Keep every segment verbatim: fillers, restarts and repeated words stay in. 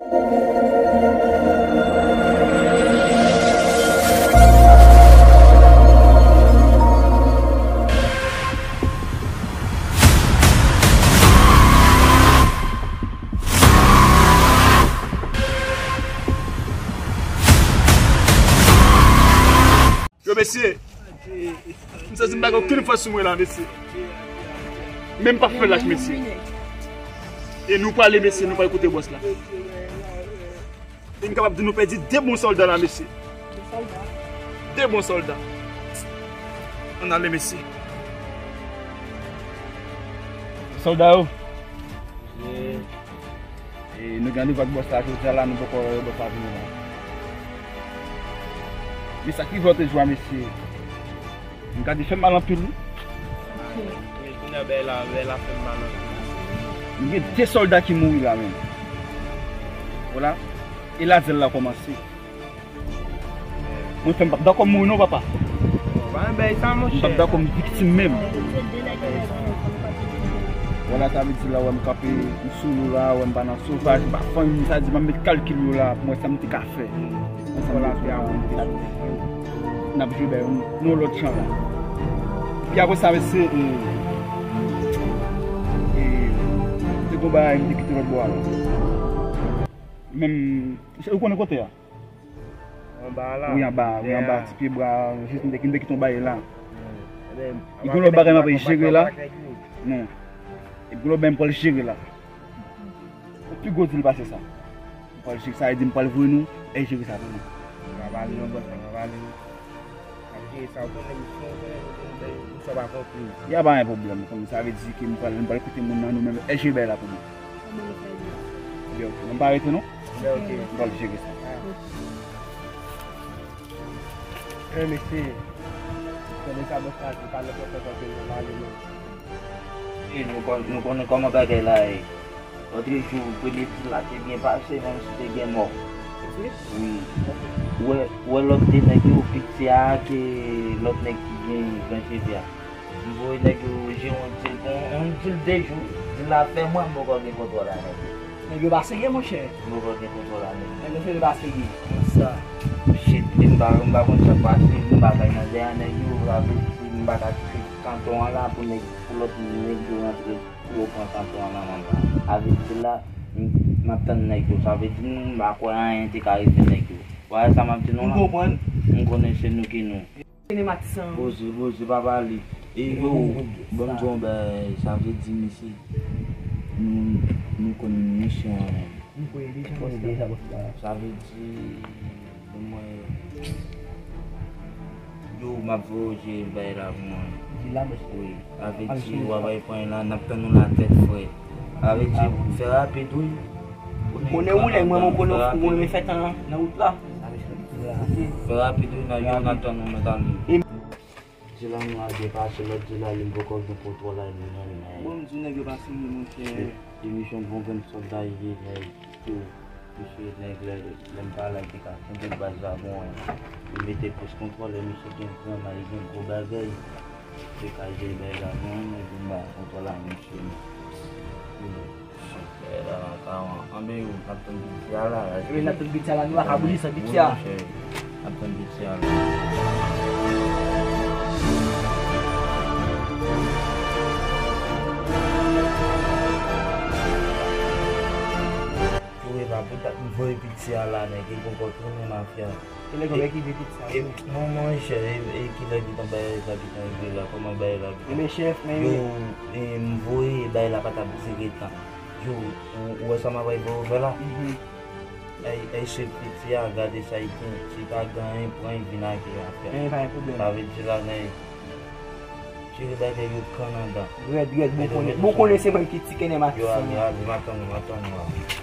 Yo, mesye, m santi m pa gen okenn fòs sou mwen la, mesye. Men m p ap fè lach, mesye. E nou prale, mesye, nou pral kote bòs la. E m kapab di nou pèdi de bon sòlda la, mesye. De bon sòlda. Ann ale, mesye. Sòlda yo. E nou gen randevou ak bòs la jodi a la, nou poko wè bòs la vini la. Men sa ki vòt jwa, mesye. M ka di fè m mal anpil, wi. Wi, kounye a bagay la, bagay la fè m mal anpil. Nou gen de sòlda ki mouri la menm. Vwala. E ladrèl la kòmanse. Mwen fè m p ap dakò m mouri non, papa. Pa yon bagay sa, monchè. M p ap dakò m viktim menm. Vwala, sa vle di la, wè m kanpe, m sou nou la, wè m pa nan sovaj, m pa fanmi, sa di m ap met kalkil yo la, pou m wè sa m te ka fè. Ansanm avèk yo la, n ap jwe bèl yon lòt jan la. Epi apre sa, mesye, e, e, te gon bagay m te kite lòt bò a la. Menm, ou konnen kote a? Anba la. Wi, anba, wi, anba, ti pye bwa, jis m te, m te kite yon bagay la. E gen lòt bagay m ap jere la. Non. E gen lòt bagay m pral jere la. Yon pi gwo dil pase sa. M pral jere sa, e di m pral voye nou, e jere sa pou nou. Anba li, non, bòs, anba li. Ap jere sa, ou konnen misyon, ou konnen nou konn bay misyon pa konpli. Y a pa yon pwoblèm, kòm sa vle di ke m pral, m pral koute moun nan nou menm, e jere bagay la pou nou. Ebyen, ok, m pa rete non. Ebyen, ok. M pral jere sa. Ah. Eh, mesye, konnen sa bòs la di, pa lè pòtò sa ke nou pale, non. E nou konn, nou konnen kòman bagay la ye. Lòt jou, premye dil la te byen pase, menm si te gen mò. Wi. Ou wè, ou wè lòt de nèg yo, piti a, ke lòt nèg ki gen gran cheve a. M voye nèg yo jere yon dil, yon, yon dil de jou. Dil la fè mwa, m poko gen kontwòl a nèg yo. Nèg yo pa serye, monchè. M poko gen kontwòl a nèg yo. Nèg yo serye pa serye. Konsa. Shit, m pa, m pa konn sa k pase, m pa kay nan dèyè nèg yo, sa vle di m pa ka kite kanton an la pou nèg, pou lòt nèg yo rantre. Pou yo pran kanton an nan men m la. Avèk sila, m, m ap tann nèg yo. Sa vle di m pa kwè anyen te ka rive nèg yo. Ou wè sa m ap di nou la? M konprann. M konnen se nou ki nou. Poze, poze, pa pale. E yo, bon, m di yon bagay, sa vle di, mesye, nou, nou konn misyon an menm. Sa vle di, Mwen, yo, m ap voye w jere bagay la pou mwen. Wi, avèti w ap al pran l la, n ap tann ou la tèt frèt. Avèti, fè rapid, wi. Konnen ou lè mwen, mwen konnen ou renmen fè tan nan wout la. Fè rapid, wi, n a, yo, n ap tann ou, mèt ale. Di la nou al byen pase, lòt di la li m poko gen kontwòl a li menm, men. Bon, m di nèg yo pa serye, monchè. Emisyon bon grenn sòlda ye, nèg yo. Mesye, nèg lè, lè m pa la, li te ka kenbe baz la bon, li mete plis kontwòl, lè misye gen gran may, li gen gwo bagay, li te ka jere bagay la bon, men pou m ba kontwòl a misye, men. Bagay la, anben yo, n ap tann piti a la. Ebyen, n ap tann piti a la, nou pa ka boule san piti a. Wi, monchè, n ap tann piti a la. Yo, e pa pou dat m voye piti a la, nèg, e gon kò tounen mafya. Kilè gon bèk ki vye piti a, wi. Non, monchè, e, e kilè gentan bagay sa gentan rive la, kòman bagay la gentan. Ebyen, chèf, men. Yo, e, m voye, bagay la pa t ap dire tan. Yo, ou, ou wè sa m ap voye w fè la? Mhm. Ay, ay, chèf piti a, gade sa y gen. Si pa gen anyen, pran y vin ak afè. Men pa gen pwoblèm. Sa vle di la, nèg. Tire bagay yo kannandan. Rèd, rèd, bon konnen, bon konnen se mwen ki ti kennè matisan. Yo, ale, ale, m ap tann ou, m ap tann ou a.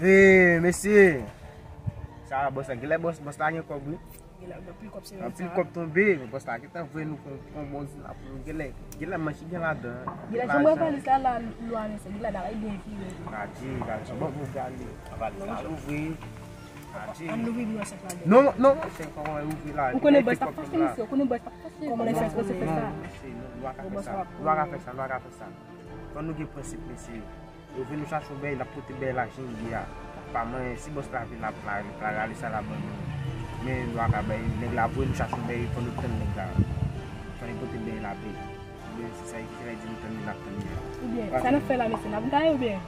Hey, mesye. Sa bòs la, genlè bòs, bòs la gen kòb, wi. Genlè gen anpil kòb, se sa. Anpil kòb tonbe, bòs la gentan voye nou kon, kon bon zil la pou nou genlè. Genlè manch gen ladan. Genlè, jan m wè valis la, la, lwa, mesye, genlè bagay bon vire. Gade, gade, se bon pou gade. Ann louvri. Ann louvri biyè sèk la. Non, non, se kòman louvri la. Ou konnen bòs pa fache, mesye, ou konnen bòs pa fache. Kòman l fè sa? Non, mesye, non. Nou pa ka fè sa. Nou pa ka fè sa. Nou pa ka fè sa. Fò nou gen prensip, mesye. Yo vin nou chache yon bèy, n ap pote bèy la jan l ye a. Pa manyen, si bòs la vin, l ap la, l ap la rale sa la ban nou. Men nou pa ka bay, nèg la voye nou chache yon bèy, fò nou tann nèg la. Fò nou pote bèy la, bèy. Oubyen se sa ki fè di nou tann li, n ap tann li a. Oubyen, sa n ap fè la, mesye, n ap gaye oubyen?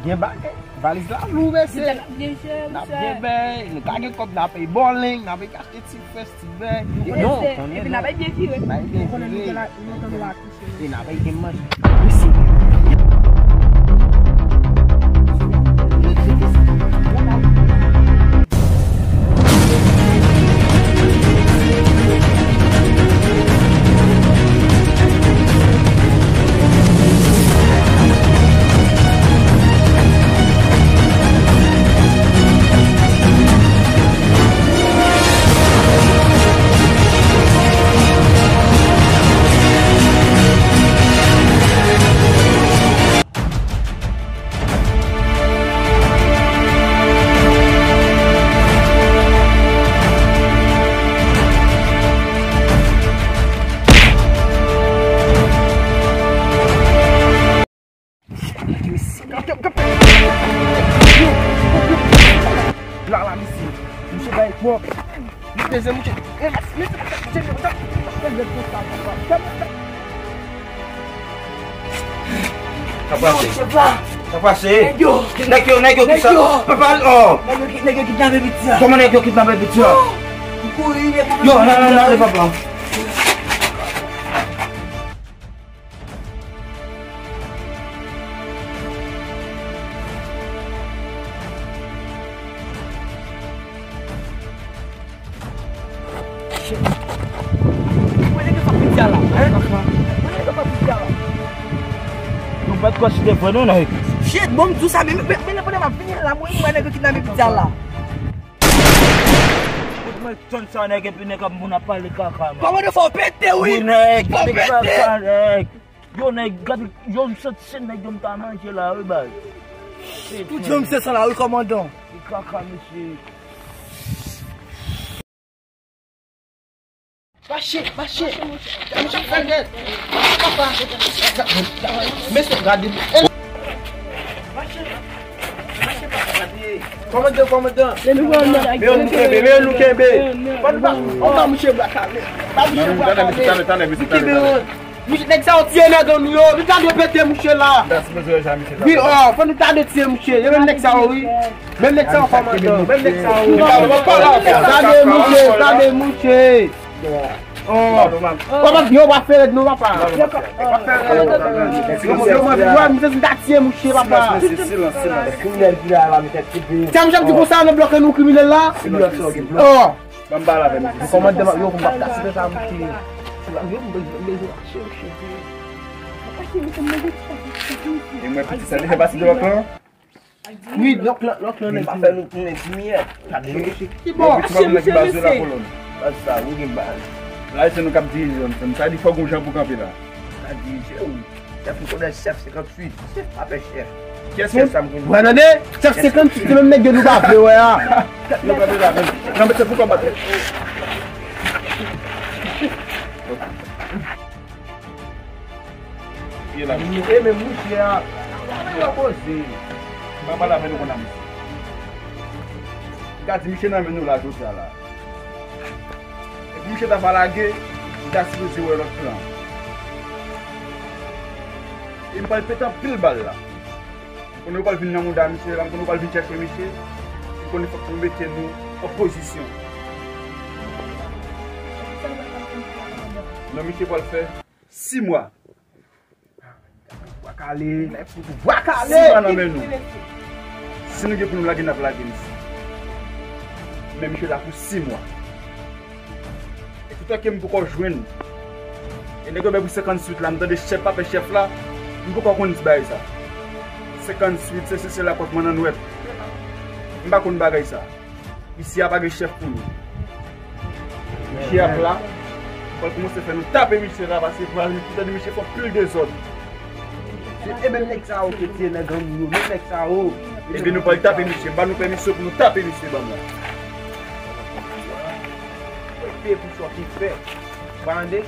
Gen bagay, valiz la lou, mesye. N ap gen bèy, nou ka gen kòb, n ap peye bowling, n ap peye achte ti frèch, ti bèy. Non, epi n ap byen vire. N ap byen vire. E n ap gen manje. Wi, se. La la, misye. Misye bay twòp. Li peze, misye. Sa pase? Sa pase? Nèg yo, nèg yo, kisa? Papa, oh. Nèg yo kidnape piti a. Kòman nèg yo kidnape piti a? Yo, nan, nan, nan, ale, papa. Shit. Mwen nèg yo fè piti a la, hein? Mwen nèg yo fè piti a la. Nou pa t kwè si te vre non, nèg. Shit, bon, m di w sa, men, men, men, pandan m ap vini la, mwen, mwen nèg yo kidnape piti a la. Mwen tann sa, nèg, epi nèg ap moun ap pale kaka, men. Kòman nou fè w pete, wi? Wi, nèg, fè w pete. Kaka, nèg. Yo, nèg, gade, yo, m santi se nèg yo m ta manje la, wi, bay. Tout yo, m se sa la, wi, kòmandan. Ki kaka, mesye. Mache, mache. Mesye, gade. Mache, mache, papa, gade. Kòmandan, kòmandan. Men nou kenbe, men nou kenbe. Pa nou pa, on pa mouche bwa kale. Pa mouche bwa kale. Talè, talè, mesye, talè, talè. Mouche, nèg sa yo tiye nèg an nou yo. Nou ta dwe pete mouche la. Wi, oh, fò nou ta dwe tiye mouche. Yo menm nèg sa yo, wi. Menm nèg sa yo, kòmandan. Menm nèg sa yo. Gade mouche, gade mouche. Oh. Papa, yo pa fè rèd non, papa. Yo pa fè rèd. Yo, yo, yo, yo, misye ta tiye mouche, papa. Silans, mesye, silans, silans. Kriminèl ki la, la, misye. Ti a misye ap di konsa, nou bloke nou kriminèl la. Silans, silans. Oh. Ban m pale avè misye. Kòmandan, yo, m ap ta site sa, mouche. Yo, m bezwen, m bezwen mache, mouche. E mwen, piti sa, li fè pati de lòt lan? Wi, lòt lan, lòt lan, nèg. Pa fè nou tounen di miyè. Gade, mouche. Ki bò? Mouche, mouche, mesye. Baz sa, ou gen baz. La, se nou k ap dirije zòn, frè m. Sa di fò gon jan pou kanpe la. N a dirije, wi. Chèf, m konnen chèf senkantuit. Chèf pa fè chèf. Kiyès chèf sa m konnen? Wè, tande? Chèf senkantuit, se menm nèg yo nou pa vle wè a. Yo kanpe la menm. Kanpe, se pou kòmandan. Piye la. E men mouche a. Yo poze. Pa pale avè nou konn a misye. Gade misye nan men nou la jodi a la. Epi misye ta va lage, li ta sipoze wè lòt plan. E m pral pete anpil bal la. M konnen yo pral vin nan mouda misye la, m konnen yo pral vin chèche misye. M konnen fòk nou mete nou an pozisyon. Non, misye pral fè sis mwa. Bwa kale. Bwa kale. Sis mwa nan men nou. Si nou gen pou nou lage, n ap lage misye. Men misye la pou sis mwa. E toutan ke m poko jwenn. E nèg yo bay pou senkantuit la, m tande chèf pa fè chèf la, m poko konn ti bagay sa. Senkantuit, se, se, se la kòt mannan nwèt. M pa konn bagay sa. Isi a pa gen chèf pou nou. Misye ap la. Fò l kòmanse fè nou tape misye la, paske pral tande misye fè pil dezòd. Se, e menm nèg sa yo ki tiye nèg gang yo, menm nèg sa yo. Ebyen nou pral tape misye, m ba nou pèmisyon pou nou tape misye bann la. P pou sa w te fè. Ou pa tande?